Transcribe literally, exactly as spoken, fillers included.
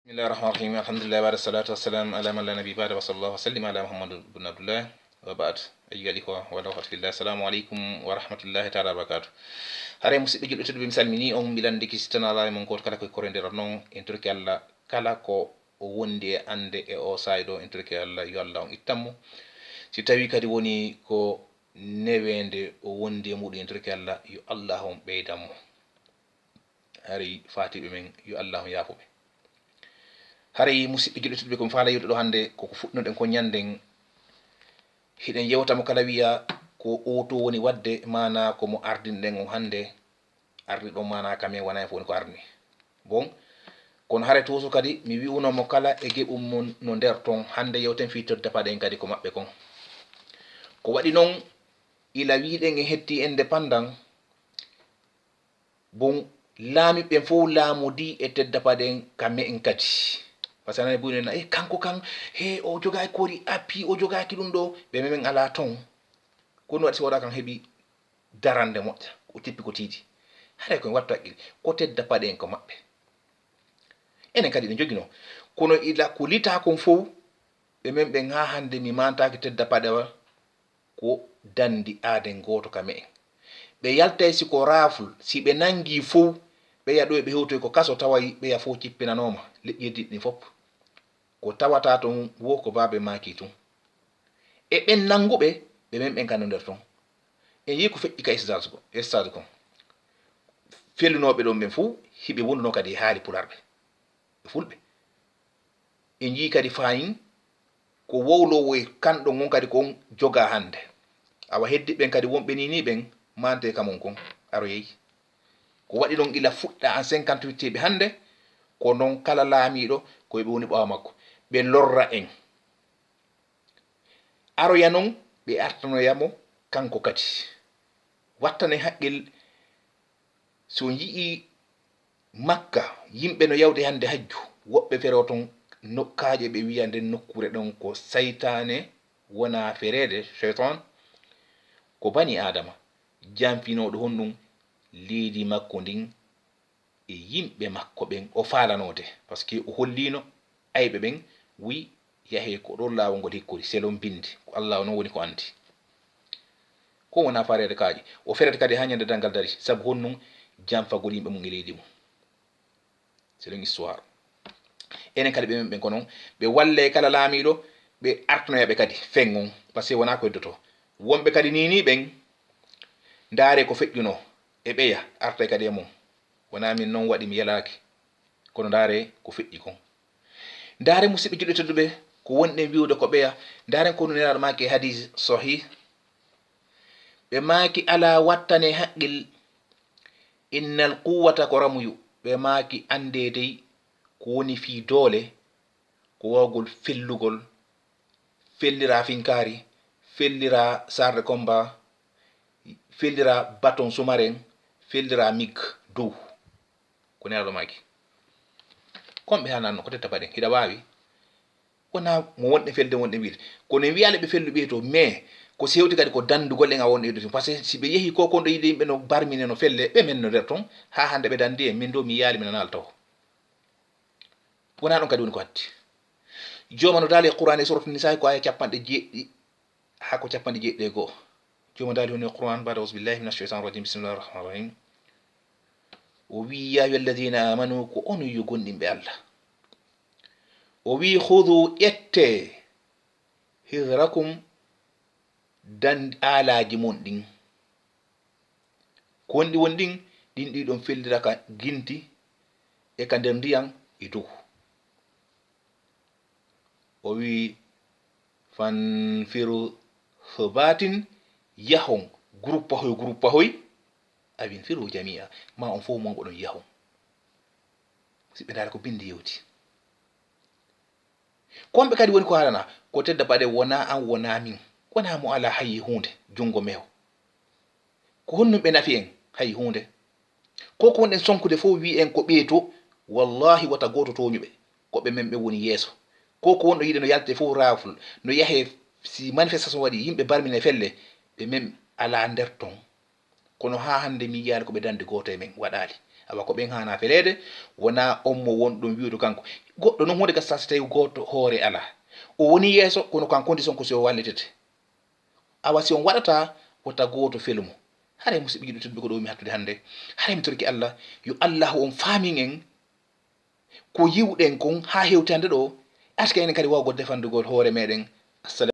بسم الله الرحمن الرحيم. الحمد لله بعد الصلاة والسلام على من لا نبي بعد، وصلى الله وسلم على محمد بن عبد الله وبعد. أيها الإخوة والأخوات في الله، السلام عليكم ورحمة الله تعالى وبركاته. Haray, musidɓe julɓe tedduɓe, mi salmini on, mi landiki si tana alaa e mon gooto kala ko e korondira non, en torki Allah kala ko o wondi e annde e o saa'i ɗo, en torki Allah, yo Allah on ittan mo. Si tawi kadi woni ko neweende o wondi e muɗum, en torki Allah, yo Allah on ɓeydan mo. Haray faatiiɓe men, yo Allah on yaafo ɓe. Haray, musidɓe julɓe tedduɓe, ko mi faala yewtude ɗo hannde, ko ko fuɗɗinoɗen ko ñannden. Hiɗen yewta mo kala wiya ko o to woni waɗde, maanaa ko mo ardinɗen on hannde, ardi ɗon maanaa ka men wonaa en fof woni ko ardi. Bon, kono haray toujours kadi mi wi'uno mo kala e geɓum mum no nder ton, hannde yewten fii tedda paɗe en kadi ko maɓɓe kon. Ko waɗi non, ila wi'ɗen en hetti indépendant, bon, laamiiɓe ɓen fof laamodii e tedda paɗe en ka me'en kadi. Par ce que a nani buy na, "Eh, kanko kan, he, o jogaaki koori appi, o jogaaki ɗum ɗo." Ɓe memen alaa ton. Ko ɗum waɗi si wooɗaa kan heɓi darande moƴƴa, o teppi ko tiiɗi. Haray ko en wattu haqqille, ko tedda paɗe en ko maɓɓe. Enen kadi eɗen joginoo. Kono ila ko litaa kon fof, ɓe men ɓen haa hannde mi maantaaki tedda paɗewal, ko danndi aaden gooto ka me'en. Ɓe yaltay si ko raaful, si ɓe nanngii fof, ɓeya ɗo e ɓe hewtoy ko kaso, taway ɓeya fof cippinanooma, leƴƴi heddiiɗi ɗin fof. Ko tawata ton wo ko baabe maaki tun. E ɓen nannguɓe, ɓe men ɓen ka no nder ton. En yii ko feƴƴi ka stade ko, stade kon. Fellunooɓe ɗon ɓen fof, hiɓe wonduno kadi e haali Pulaar ɓe, e Fulɓe. En yii kadi faayin ko wowloowo e kan ɗon on kadi kon jogaa hannde. Awa heddiiɓe ɓen kadi wonɓe nii nii ɓen maante ka mon kon aroyey. Ko waɗi ɗon ila fuɗɗa en cinquante-huit heɓi hannde, ko non kala laamiiɗo ko ɓe woni ɓaawo makko. Ɓe lorra en. Aroya non ɓe artanoya mo kanko kadi. Wattanen haqqil, so yi'i Makka, yimɓe no yawde hannde hajju, woɓɓe feroo ton nokkaaje ɓe wi'a nden nokkuure ɗon ko saytaane wonaa fereede, shaytan, ko bani Aadama, janfinooɗo honɗum leydi makko ndin e yimɓe makko ɓen o faalanoode, par ce que o holliino ayɓe ɓen, wi yahee ko ɗon laawol ngol hikkori, selon binndi, ko Allaahu non woni ko anndi. Ko wonaa fareede kaaƴe. O ferete kadi haa ñande darngal dari, sabu honɗum? Janfagol yimɓe mum e leydi mum. C'est une histoire. Enen kadi ɓe men ɓen ko non, ɓe wallay kala laamiiɗo, ɓe artanoya ɓe kadi fengon. Par ce que wonaa ko heddotoo. Wonɓe kadi nii nii ɓen, ndaare ko feƴƴunoo e ɓeya, artay kadi e mum. Wonaa min non waɗi mi yelaaki. Kono ndaare ko feƴƴi kon. Ndaare musidɓe julɓe tedduɓe, ko wonɗen wi'ude ko ɓeya. Ndaaren ko Nulaaɗo maaki e hadiis sahih. Ɓe maaki alaa wattane haqqil, innal quwwata ko ramuyu. Ɓe maaki anndee dey ko woni fii doole, ko waawgol fellugol, fellira finkaari, fellira char de combat, fellira bâton sous-marin, fellira mig dow. Ko Nelaaɗo maaki. Kon ɓe haalanno ko tedda paɗen, hiɗa waawi? Wonaa mo wonɗen felde wonɗen wiide. Kono en wiyaali ɓe fellu ɓee to, mais ko si hewti kadi ko danndugol en a wonɗo yiɗde tun. Par ce que si ɓe yehi ko kon ɗo yiɗde yimɓe no barmine no felle, ɓe men no nder ton, haa hannde ɓe danndi en, min ɗo mi yiyaali mi nanaali taho. Wonaa ɗon kadi woni ko hatti. Jooma no daali e Qur'aan e Suuratu Nisaa ko aya capanɗe jeeɗiɗi haa ko capanɗe jeeɗiɗi e go'o. Jooma daali honi e Qur'aan, baada auzu billahi mina shaytaani rajim, bismillahi rahmaani rahim. O wii, "Yaa ayyuha alladina amanu," ko onon yo gomɗinɓe Allah. O wii, "Khudu, ƴettee, hidrakum, dan-, aalaaji mon ɗin." Ko honɗi woni ɗin? Ɗin ɗiɗon fellira ka ginti e ka nder ndiyan e dow. O wii, "Fanfiru subatin," yahon groupe hoy, groupe hoy, "awinfiru jamia," ma on fof mon oɗon yahon. Musidɓe, ndaara ko binndi yewti. Ko wonɓe kadi woni ko haalana, ko tedda paɗe wonaa an, wonaa min, wonaa mo alaa hay huunde, junngo meho. Ko honɗum ɓe nafi en? Hay huunde. Ko ko wonɗen sonkude fof wi' en ko ɓee to, wallahi wota gooto tooñu ɓe. Ko ɓe men ɓe woni yeeso. Ko ko wonɗo yiide no yalte fof raaful, no yahee si manifestation waɗi, yimɓe barmine felle, ɓe men alaa nder ton. Kono haa hannde mi yiyaali ko ɓe dande gooto e men waɗaali. Awa ko ɓen haana feleede, wonaa on mo wonɗon wi'ude kanko. Goɗɗo non huunde gasa si tawi gooto hoore alaa. O woni yeeso, kono ko an condition ko si o wallitete. Awa si on waɗataa, wota gooto felu mo. Haray musidɓe yiɗuɓe tedduɓe ko ɗo mi hattude hannde. Haray mi torki Allah, yo Allahu on faamin en ko yiwɗen kon haa hewti hannde ɗo. Arti ka enen kadi waawgol defandugol hoore meɗen. Assalamu